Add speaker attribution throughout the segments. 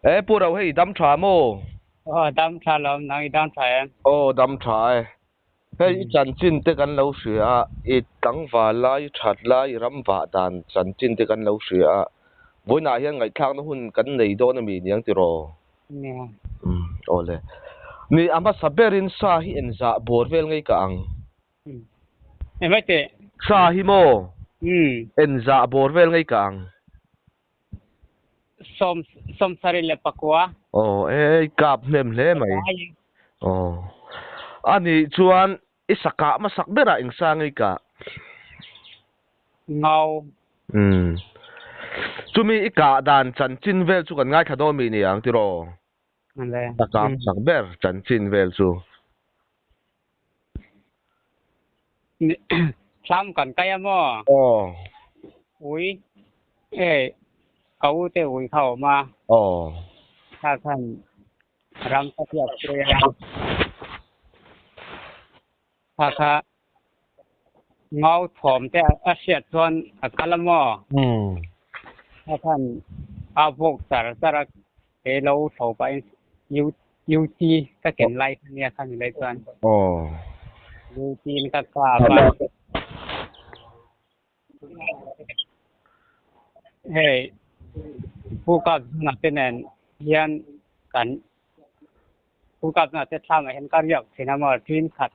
Speaker 1: E pu Ro hei i dam tha maw?
Speaker 2: Aw dam tha lawm, nang i dam tha em?
Speaker 1: Aw dam tha e. Hei i chanchin te kan lo hria a, i tlangval lai, i that lai, i ram vah dan chanchin te kan lo hria a, vawiinah hian ngaihthlakna hun kan nei dawn a mi niang tiraw?
Speaker 2: Nia.
Speaker 1: Umm aw le. Ni a hmasa berin sa hi enzah bawr vel ngei ka ang.
Speaker 2: Emai teh.
Speaker 1: Sa hi maw? Enzah bawr vel ngei ka ang.
Speaker 2: Sawm sawmsarih leh pakua.
Speaker 1: Aw e, i kap hnem hle mai. Aw. A nih chuan i sakah hmasak berah eng sa ngei kah?
Speaker 2: Ngau.
Speaker 1: Umm. Chumi i kah dan chanchin vel chu kan ngaithla dawn mi ni ang tiraw? Sakah hmasak ber chanchin vel chu.
Speaker 2: Thlam kan kai a maw?
Speaker 1: Aw.
Speaker 2: Ui, hei ka u te ui kha a awm a.
Speaker 1: Aw.
Speaker 2: Kha khan ram ka hriat pui a. Kha kha ngau thawm te a hriat chuan a kal a maw? Kha khan a vawk char char a. He lo tho pahin UT ka ken lai kha nia kha ni lai chuan.
Speaker 1: Aw.
Speaker 2: UT in ka kap a. Hei Pu Kap Zuna te nen hian kan Pu Kap Zuna te thlam ah hian ka riak thin a maw ṭin khat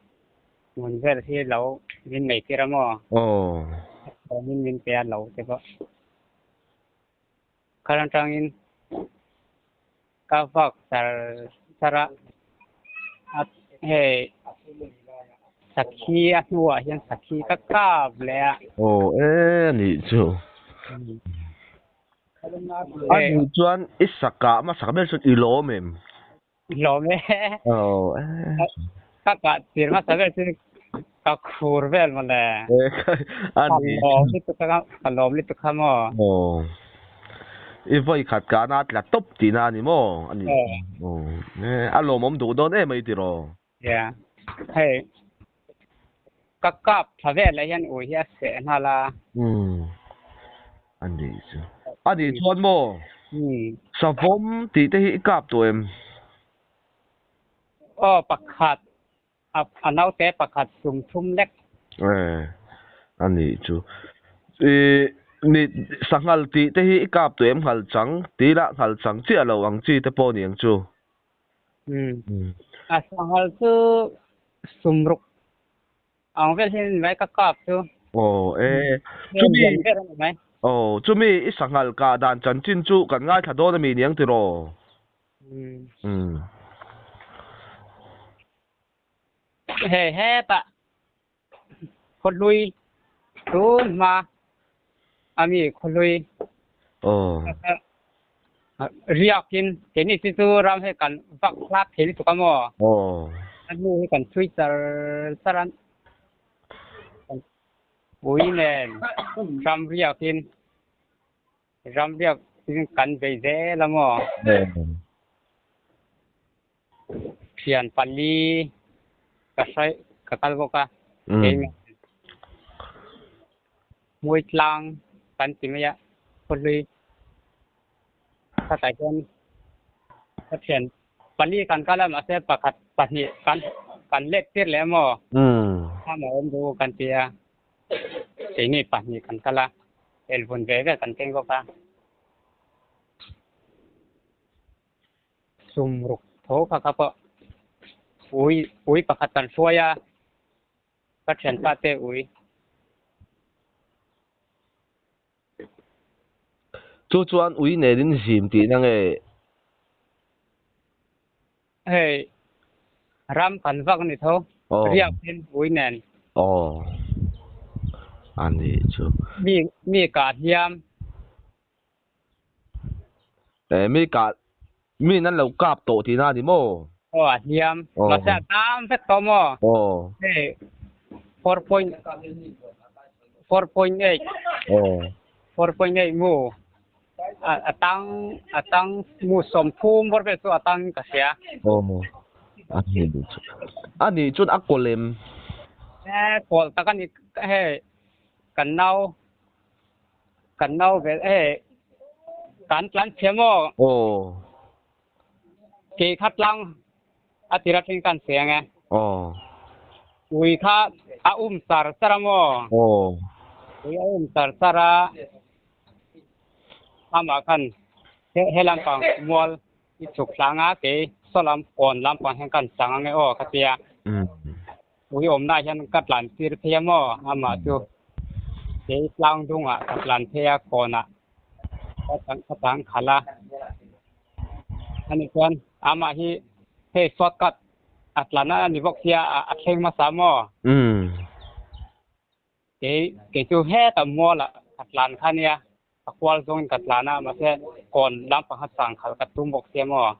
Speaker 2: hmun vel hi lo min nei tir a maw.
Speaker 1: Aw.
Speaker 2: Min pe a lo te pawh. Kal atangin ka vak char char a, hei sakhi a hnuah hian sakhi ka kap leh a.
Speaker 1: Aw e a nih chu. A nih chuan i sakah hmasak ber chuan i lawm em?
Speaker 2: Lawm e.
Speaker 1: Aw e.
Speaker 2: Ka kah tir hmasa ber chu ka khur vel mawle.
Speaker 1: A ni.
Speaker 2: Ka lawm lutuk kha ka lawm lutuk kha maw.
Speaker 1: Aw. I vawi khat kahna a tla tawp tihna a ni maw? A ni. Aw. A lawmawm duh dawn em mai tiraw?
Speaker 2: Yeah. Hei ka kap tha vel ah hian ui hi a seh nghal a.
Speaker 1: Umm. A nih chu. A nih chuan maw? Savawm tih te hi i kap tawh em?
Speaker 2: Aw pakhat. A naute pakhat sum thum lek.
Speaker 1: Eh. A nih chu. I ni sanghal tih te hi i kap tawh em? Nghal chang tih lah nghal chang chiah lo ang chi te pawh a ni ang chu.
Speaker 2: A sanghal chu sumruk ang vel hian ni mai ka kap chu.
Speaker 1: Aw e chumi aw chumi i sanghal kah dan chanchin chu kan ngaithla dawn a mi niang tiraw? Umm.
Speaker 2: Hei hetah Khawhlui tun hma a mi khawhlui riakin keini chu chu ram hei kan vak hlak thei lutuk a maw a hnu hi kan chhui char char a ui nen ram riakin ram riak in kan bei zel a maw. Thian pali ka hrai ka kal bawk a keimah hmui tlang kan ti mai a khawhlui khatah hian ka thian pali kan kal a mahse pakhat pahnih kan kan let tir leh emaw kham a awm duh kan ti a keini pahnih kan kal a elvun ve ve kan keng bawk a. Sumruk tho kha kha pawh ui ui pakhat kan hruai a, ka thianpa te ui.
Speaker 1: Chu chuan ui nen zim tihna nge?
Speaker 2: Hei ram kan vak a ni tho, riak in ui nen.
Speaker 1: Aw a nih chu.
Speaker 2: Mi mi kah hliam.
Speaker 1: Eh mi kah mi in an lo kap tawh tihna a ni maw?
Speaker 2: Aw a hliam. Mahse a tam vek tawh maw?
Speaker 1: Aw.
Speaker 2: Hei 4 point 4.8.
Speaker 1: Aw.
Speaker 2: 4.8 mu a tang a tang mu sawmthum bawr vel chu a tang ka hria.
Speaker 1: Aw a ni chu. A nih chuan a kaw lem.
Speaker 2: Eh kawl tak a ni hei kan nau Kan nau ve e kan tlan chhe maw?
Speaker 1: Aw.
Speaker 2: Ke kha tlang a tira thleng kan sawi ang e.
Speaker 1: Aw.
Speaker 2: Ui kha a um char char a maw?
Speaker 1: Aw.
Speaker 2: Ui a um char char a, amah khan he he lampang mual i chhuk hlang a, kei saw lam kawn lampang hian kan chang ang e aw ka ti a. Ui awmnaah hian ka tlan tir phei a maw? Amah chu kei tlang dungah ka tlan phei a, kawnah ka chang ka chang khalh a. Ani chuan amah hi hei shortcut a tlan a ni bawk sia a thleng hmasa maw? Kei kei chu heta mualah ka tlan kha nia, a kual zawngin ka tlan a, mahse kawn lampang kha chang khalh ka tum bawk sia maw?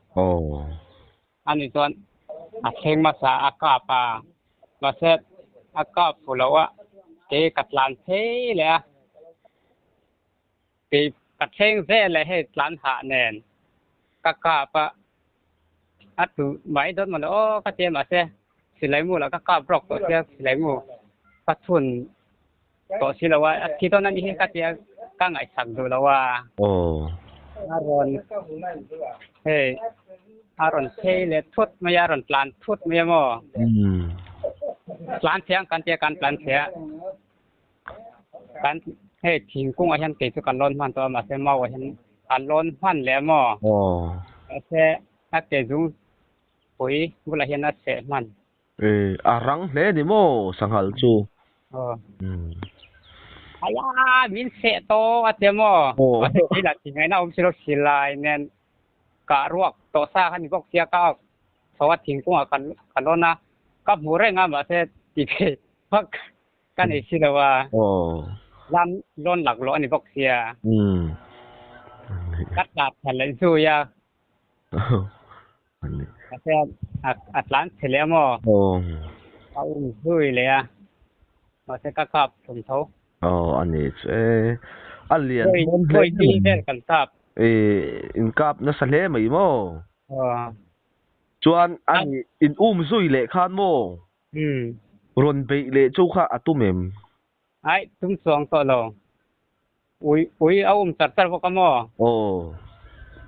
Speaker 2: Ani chuan a thleng hmasa a kap a, mahse a kap fu loh a, kei ka tlan phei leh a. Kei ka thleng zel e hei tlan hah nen ka kap a, a tu mai dawn maw le aw ka ti a mahse silai mu lah ka kap rawk tawh sia silai mu ka chhun tawh si lo a, a thi dawn a ni hi ka ti a ka ngaihsak duh lo a. A rawn hei a rawn phei leh thut mai a, a rawn tlan thut mai a maw? Tlan chhe ang kan ti a kan tlan chhe a. Kan hei thingkung ah hian kei chu ka lawn hman tawh a mahse mau ah hian a lawn hman leh a maw? Mahse a ke zung pui bulah hian a seh hman.
Speaker 1: A rang hle ni maw sanghal chu?
Speaker 2: Aw. Aya min seh tawh a ti a maw? Mahse kei lah ti ngaihna awm si lo silai nen kah ruak tawh sa kha ni bawk sia ka chho a thingkung ah ka lawn a ka hmu reng a mahse ti thei vak Ka nei si lo a. Lam lawn lak lawh a ni bawk sia. Ka tla phal leh zui a. Mahse a tlan chhe leh a maw? A um zui leh a. Mahse ka kap thum tho.
Speaker 1: Aw a ni chu e. A lian
Speaker 2: dawn hle mai. Khawi vel kan kap.
Speaker 1: E in kap nasa hle mai maw? Chuan a ni in um zui leh khan maw? Rawn beih leh chu kha a tum em?
Speaker 2: Aih, tum chuang tawh lo. Ui, ui a um char char bawk a maw?
Speaker 1: Aw.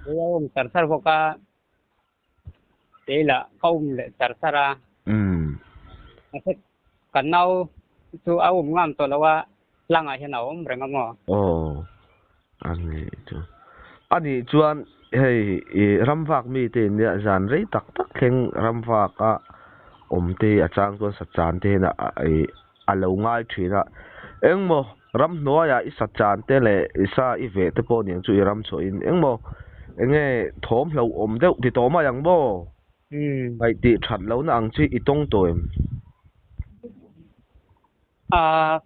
Speaker 2: Ui a um char char bawk a, kei lah ka um leh char char a. Mahse, ka nau chu a um ngam tawh lo a, tlangah hian a awm reng a maw?
Speaker 1: Aw, a nih chu. A nih chuan hei i ramvak mite in nia zan rei tak tak thleng ramvak a awm te hi a chang chuan sa chan te hian i a lo ngai thin a. Engmaw ramhnuaiah i sa chan te leh i sa i veh te pawh niang chu i ram chhuah in engmaw enge thawm hlauhawm deuh ti tawh mai ang maw? Ngaih tih that lohna ang chi i tawng tawh em?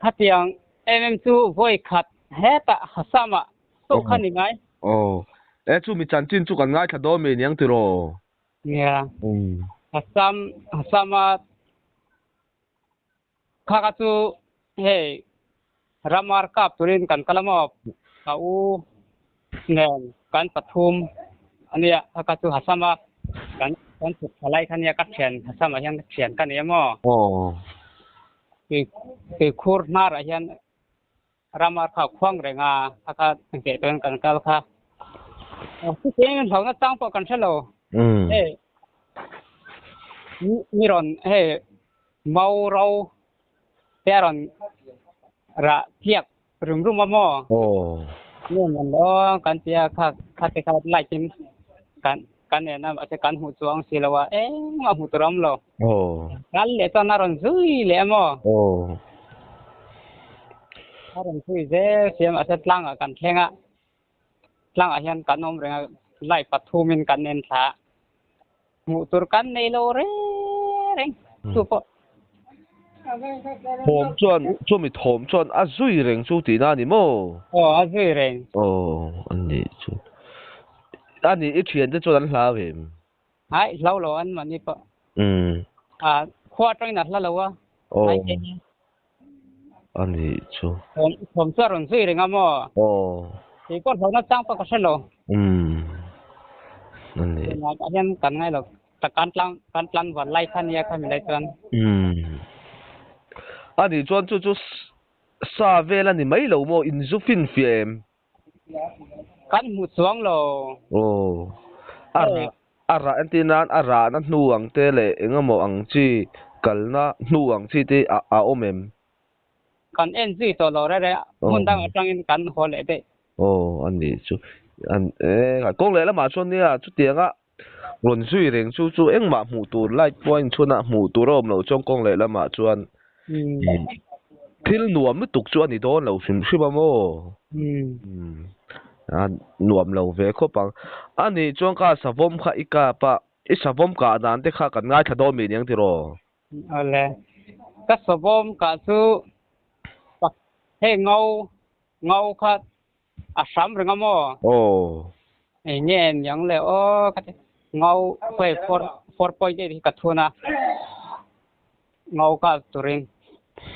Speaker 2: Khatiang em em chu vawi khat hetah Hasama tawh kha ni ngai.
Speaker 1: Aw. E chu mi chanchin chu kan ngaithla dawn mai niang tiraw?
Speaker 2: Nia. Hasam Hasama kha kha chu hei ramar kap turin kan kal a maw? Ka u nen kan pathum ania kha kha chu Hasama kan kan chhuk thla lai kha nia ka thian Hasama hian ka thian ka nei a maw?
Speaker 1: Aw.
Speaker 2: Tuikhur hnarah hian ramar kha a khuang reng a, kha kha engteh turin kan kal kha. Chutiang in hlauhna chang pawh kan hre lo. Hei mi rawn hei mau ro te a rawn rah tliak rum rum a maw? Nge man lo kan ti a kha kha te kha light in kan kan en a mahse kan hmuh chuang si lo a engmah hmuh tur a awm lo. Kal leh chuan a rawn zui leh a maw? A rawn zui zel si a mahse tlangah kan thleng a tlangah hian kan awm reng a light pathumin kan en thla a. Hmuh tur kan nei lo reng reng chu pawh.
Speaker 1: Thawm chuan chumi thawm chuan a zui reng chu tihna a ni maw?
Speaker 2: Aw a zui reng.
Speaker 1: Aw a nih chu. A nih i thiante chuan an hlau em?
Speaker 2: Ai hlau lo an mahni pawh.
Speaker 1: Umm.
Speaker 2: A khua atangin a hla lo a.
Speaker 1: Aw. A nih chu.
Speaker 2: Thawm thawm chu a rawn zui reng a maw?
Speaker 1: Aw.
Speaker 2: Kei pawh hlauhna chang pawh ka hre lo.
Speaker 1: Umm. A nih.
Speaker 2: Tunah hian kan ngai lo. Ta kan tlang kan tlang van lai kha nia kha mi lai chuan.
Speaker 1: Umm. A nih chuan chu chu sa vel a ni mai lo maw? In zu fin fiah em?
Speaker 2: Kan hmu chuang lo.
Speaker 1: Aw. A rah. A rah entir nan a rahna hnu ang te leh eng emaw ang chi kalna hnu ang chi te a a awm em?
Speaker 2: Kan en zui tawh lo rere hmun dang atangin kan haw leh daih.
Speaker 1: Aw a nih chu. An e kawng leh lamah chuan nia chutianga rawn zui reng chu chu engmah hmuh tur light pawh a inchhun a hmuh tur a awm loh chuan kawng leh lamah chuan thil nuam lutuk chu a ni dawn lo hrim hrim a maw? A nuam lo ve khawp ang. A nih chuan ka savawm kha i kap a, i savawm kah dan te kha kan ngaithla dawn mi aniang tiraw?
Speaker 2: Awle. Ka savawm kah chu hei ngau ngau kha a hram reng a maw?
Speaker 1: Aw.
Speaker 2: Eng nge niang le aw ka ti ngau hei 4.8 hi ka thun a ngau kah turin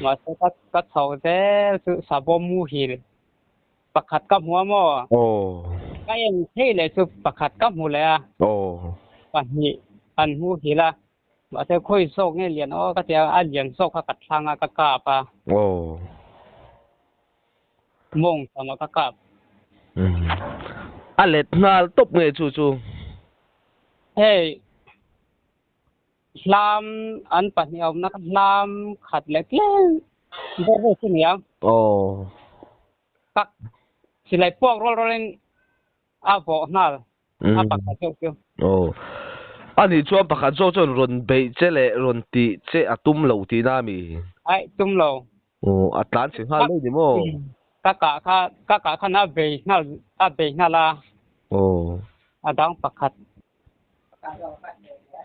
Speaker 2: mahse ka ka chho zel chu savawm muhil pakhat ka hmu a maw?
Speaker 1: Aw.
Speaker 2: Ka en thei leh chu pakhat ka hmu leh a.
Speaker 1: Aw.
Speaker 2: Pahnih an muhil a mahse khawi zawk nge lian aw ka ti a a lian zawk kha ka thlang a ka kap a.
Speaker 1: Aw.
Speaker 2: Mawng tam a ka kap.
Speaker 1: A let nghal tawp nge chu chu?
Speaker 2: Hei hlam an pahnih a awmna kha hlam khat leh tlem ber vel chu nia.
Speaker 1: Aw.
Speaker 2: Ka silai puak rual rualin a vawh nghal a pakhat zawk chu.
Speaker 1: Aw. Ani chuan pakhat zawk chuan rawn beih che leh rawn tih che a tum lo tihna a mi?
Speaker 2: Aih, tum lo.
Speaker 1: Aw, a tlan chhe nghal mai ni maw?
Speaker 2: Ka kah kha, ka kah khan a bei nghal, a bei nghal a.
Speaker 1: Aw.
Speaker 2: A dang pakhat.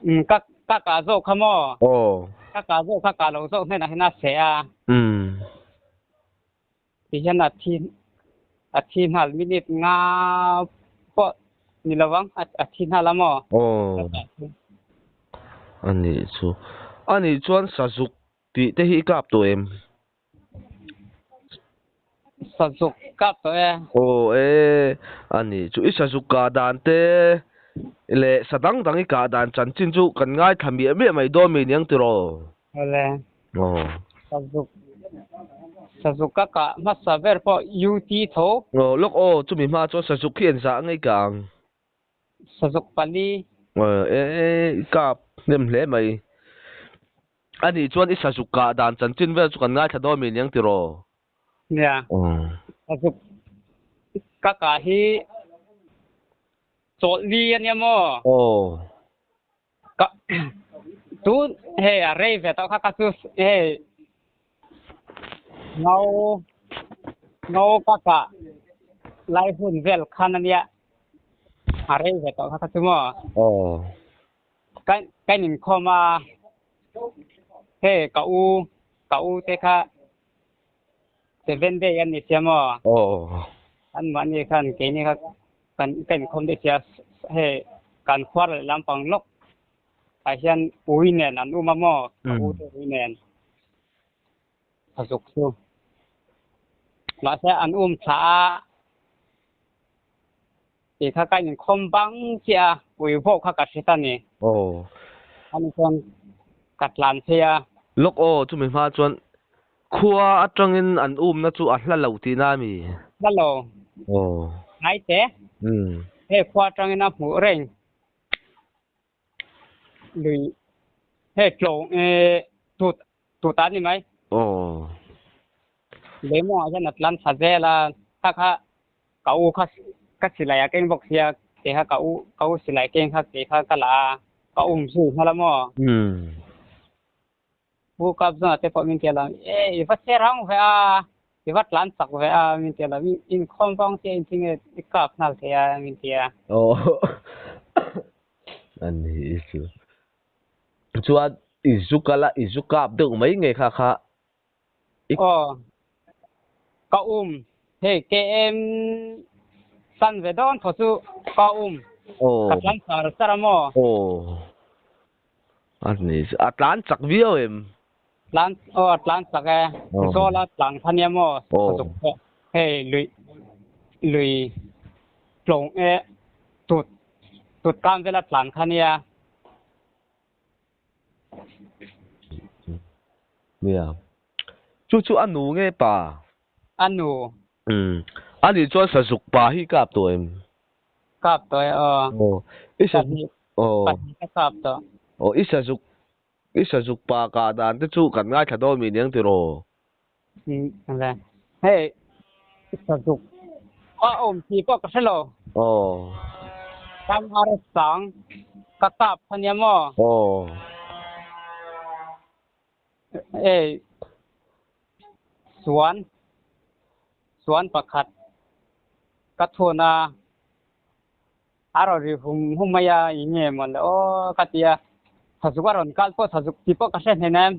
Speaker 2: Umm, ka ka kah zawk kha maw?
Speaker 1: Aw.
Speaker 2: Ka kah zawk kha kah lo zawk hnenah hian a seh a.
Speaker 1: Umm.
Speaker 2: Ti hian a thi a thi nghal minute nga pawh ni lo ang a thi nghal a maw?
Speaker 1: Aw. A nih chu. A nih chuan sazuk tih te hi i kap tawh em?
Speaker 2: Sazuk kap tawh e.
Speaker 1: Aw e, a nih chu. I sazuk kah dan te leh sa dang dang i kah dan chanchin chu kan ngaithla miah miah mai dawn mi niang tiraw?
Speaker 2: Awle.
Speaker 1: Aw.
Speaker 2: Sazuk Sazuk ka kah hmasa ber pawh UT tho.
Speaker 1: Aw lawk aw chumi hma chuan Sazuk hi an zah ngei ka ang.
Speaker 2: Sazuk pali.
Speaker 1: Aw e i kap hnem hle mai. Anih chuan i Sazuk kah dan chanchin vel chu kan ngaithla dawn mi niang tiraw?
Speaker 2: Nia. Sazuk ka kah hi chawlhli ania maw?
Speaker 1: Aw.
Speaker 2: Ka tun hei a rei ve tawh kha ka chu hei ngau ngau ka kah lai hun vel khan ania a rei ve tawh kha ka chu maw
Speaker 1: Aw.
Speaker 2: Ka ka inkhawm a hei ka u ka u te kha seven day an ni sia maw
Speaker 1: Aw.
Speaker 2: Anmahni khan keini kha kan ka inkhawm daih sia hei kan khuar leh lampang lawk ah hian ui nen an um a maw ka u te ui nen a zuk chu mahse an um thla a tih kha ka inkhawm bang chiah a ui vawh kha ka hre ta ni
Speaker 1: Aw.
Speaker 2: Ani chuan ka tlan phei a.
Speaker 1: Lawk aw chumi hma chuan Khua atangin an umna chu a hla lo tihna a mi?
Speaker 2: Hla lo.
Speaker 1: Aw.
Speaker 2: Ngai te.
Speaker 1: Umm.
Speaker 2: Hei khua atangin a hmuh reng. Lui hei tlawng tut tut a ni mai.
Speaker 1: Aw.
Speaker 2: Leimawngah hian a tlan thla zel a, kha kha ka u kha ka silai a keng bawk sia, kei kha ka u ka u silai keng kha kei kha ka la a, ka um zui nghal a maw?
Speaker 1: Umm.
Speaker 2: Pu Kap zawnah te pawh min ti a lo, E, i va che rang ve a, i va tlan chak ve a, min ti a lo, inkhawm vang chiah in tinge i kap nghal thei a, min ti a.
Speaker 1: Aw, a ni chu. Chuan i zu kal a, i zu kap deuh mai nge kha kha.
Speaker 2: Aw, ka um, hei KM san ve dawn thaw chu ka um, ka tlan char char a maw?
Speaker 1: Aw. A ni chu a tlan chak viau em?
Speaker 2: Tlan aw a tlan chak e. Zawla tlan kha nia maw? Zuk pawh hei lui lui tlawng e tut tut kam vela tlan kha nia.
Speaker 1: Nia. Chu chu a nu nge pa?
Speaker 2: A nu.
Speaker 1: Umm. A nih chuan sazuk pa hi kap tawh em?
Speaker 2: Kap tawh e aw.
Speaker 1: Aw. I sazuk. Aw.
Speaker 2: Pahnih ka kap tawh.
Speaker 1: Aw i sazuk i sazuk pa kah dan te chu kan ngaithla dawn mi niang tiraw?
Speaker 2: Umm le. Hei sazuk a awm tih pawh ka hre lo.
Speaker 1: Aw.
Speaker 2: Ram ar sang ka kap kha nia maw?
Speaker 1: Aw.
Speaker 2: Hei suan suan pakhat ka thun a. A rawn ri hum hum mai a, eng nge maw le aw ka ti a, Sazuk a rawn kal pawh Sazuk tih pawh ka hre hnen em.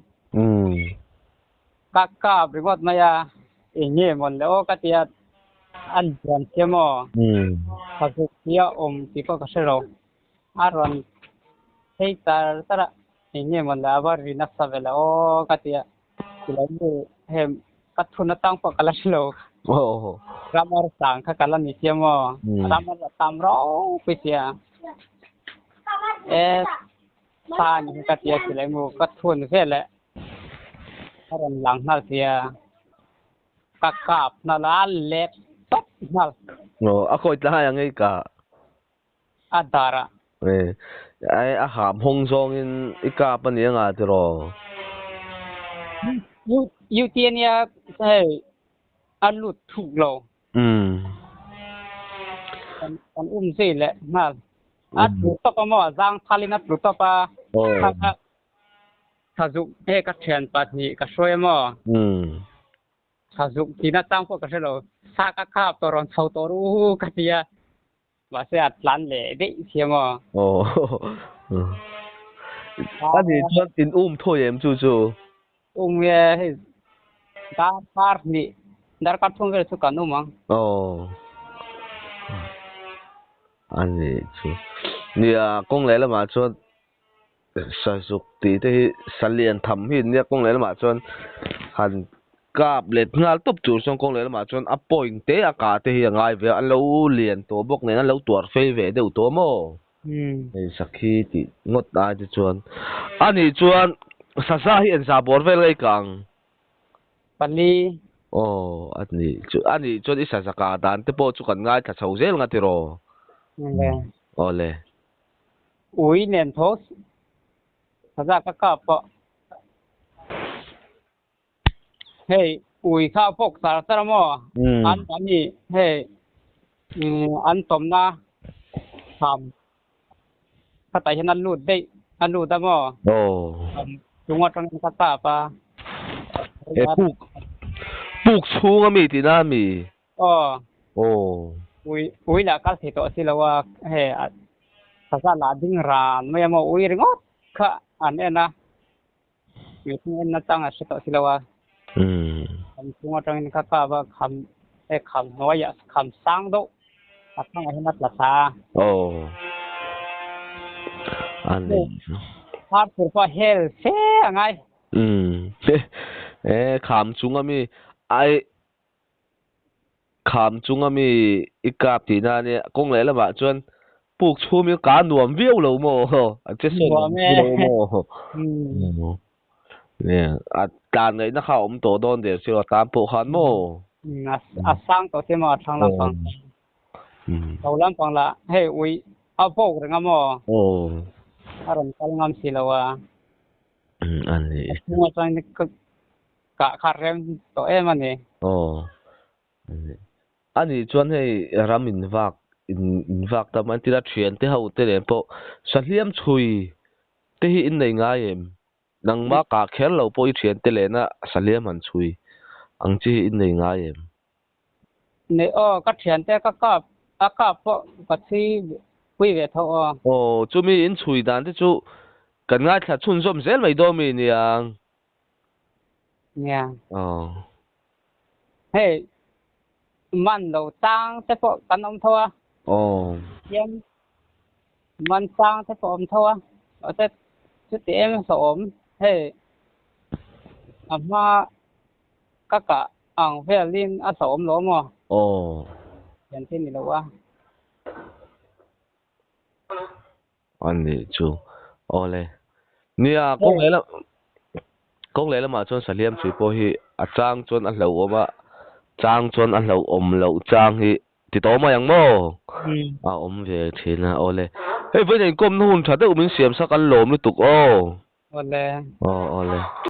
Speaker 2: Ka kap ringawt mai a, eng nge maw le aw ka ti a, a lian che maw Sazuk hi a awm tih pawh ka hre lo. A rawn phei char char a, eng nge maw le a va ri nasa ve le aw ka ti a. Tilo nu hei ka thun atang pawh ka la hre lo. Ram ar sang kha ka la ni sia maw? Ram ar a tam ropui sia. E sa ni hi ka tia silai mu ka thun vel eh a rawn lang nghal sia. Ka kap nghal a let tawp nghal.
Speaker 1: Aw a kawi tlai ang ei ka.
Speaker 2: A dar a.
Speaker 1: E, ai a ham hawng zawngin i kap a ni anga tiraw?
Speaker 2: U UT ania hei a lut thuk lo.
Speaker 1: Umm.
Speaker 2: Kan kan um zui leh nghal. A tlu tawp a maw a zang thalin a tlu tawp a.
Speaker 1: Aw.
Speaker 2: Thazuk hei ka thian pahnih ka hruai a maw?
Speaker 1: Umm.
Speaker 2: Tha zuk tihna chang pawh ka hre lo. Sa ka khap tawh rawn chho tawh ru ka ti a. Mahse a tlan leh daih sia maw?
Speaker 1: Aw. A nih chuan in um thawi em chu chu?
Speaker 2: Um nge hei dar kar hnih dar kar thum vel chu kan um ang.
Speaker 1: Aw. A nih chu. Nia kawng leh lamah chuan Sazuk tih te hi salian tham hi an nia kawng leh lamah chuan han kap let nghal tawp tur chuan kawng leh lamah chuan a point te a kah te hi a ngai ve a an lo lian tawh bawk nen an lo tuar fei ve deuh tawh maw hei sakhi tih ngawt ai te chuan a nih chuan saza hi an za bawr vel ngei ka ang.
Speaker 2: Pali.
Speaker 1: Aw a nih chu a nih chuan i saza kah dan te pawh chu kan ngaithla chho zel nga tiraw? Aw le.
Speaker 2: Ui nen tho saza ka kap pawh. Hei ui kha a fawk char char a maw? An mahni hei an tawmna kham khatah hian a lut daih a lut a maw? Chung atangin ka kap a.
Speaker 1: He puk puk chhung ami tihna ami?
Speaker 2: Aw.
Speaker 1: Aw.
Speaker 2: Ui ui lah kal thei tawh si lo a, hei a saza lah ding ran mai a maw ui ringawt kha an en a, mihring en nachang a hre tawh si lo a. Kham chung atangin ka kap a, kham hei kham hnuaiah kham sang deuh a thangah hian a tla thla a.
Speaker 1: Aw. A ni.
Speaker 2: Har tur pawh a hel fe a ngai.
Speaker 1: Umm. E kham chung ami ai Kham chunga mi i kap tihna a nia, kawng leh lamah chuan puk chhum hi ka nuam viau lo maw? An che sawn nuam si lo maw? Nia, a tlan ngaihna kha a awm tawh dawn der si lo, a tan pawh khan maw?
Speaker 2: A sang tawh si maw, a thlang lampang. Lo lampang lah, hei ui a vawk reng a maw? A rawn kal ngam si lo a.
Speaker 1: A ni.
Speaker 2: A chhungah chuan Kah kha rem tawh em a ni.
Speaker 1: Aw. A nih chuan hei ram in vak in vak ta mai tila thian te ho te nen pawh sahliam chhui te hi in nei ngai em? Nangmah kah kher lo pawh i thian te lehna sahliam han chhui ang chi hi in nei ngai em?
Speaker 2: Nei aw, ka thian te ka kap a kap pawh ka chhui pui ve tho aw.
Speaker 1: Aw, chumi in chhui dan te chu kan ngaithla chhunzawm zel mai dawn mi niang.
Speaker 2: Nia.
Speaker 1: Aw.
Speaker 2: Hei, man lo chang te pawh kan awm tho a.
Speaker 1: Aw.
Speaker 2: Hian man chang te pawh awm tho a. Mahse chuti em hlauhawm hei a hma ka kah ang velin a hlauhawm lo maw?
Speaker 1: Aw.
Speaker 2: Hian thil ni lo a.
Speaker 1: A nih chu. Awle. Nia, kawng leh lam kawng leh lamah chuan sahliam chui pawh hi a chang chuan a hlauhawm a, chang chuan a hlauhawm loh chang hi ti tawh mai ang maw? A awm ve thin a, awle. Hei vawiin inkawmna hun tha deuh min siam sak an lawm lutuk aw.
Speaker 2: Awle.
Speaker 1: Aw awle.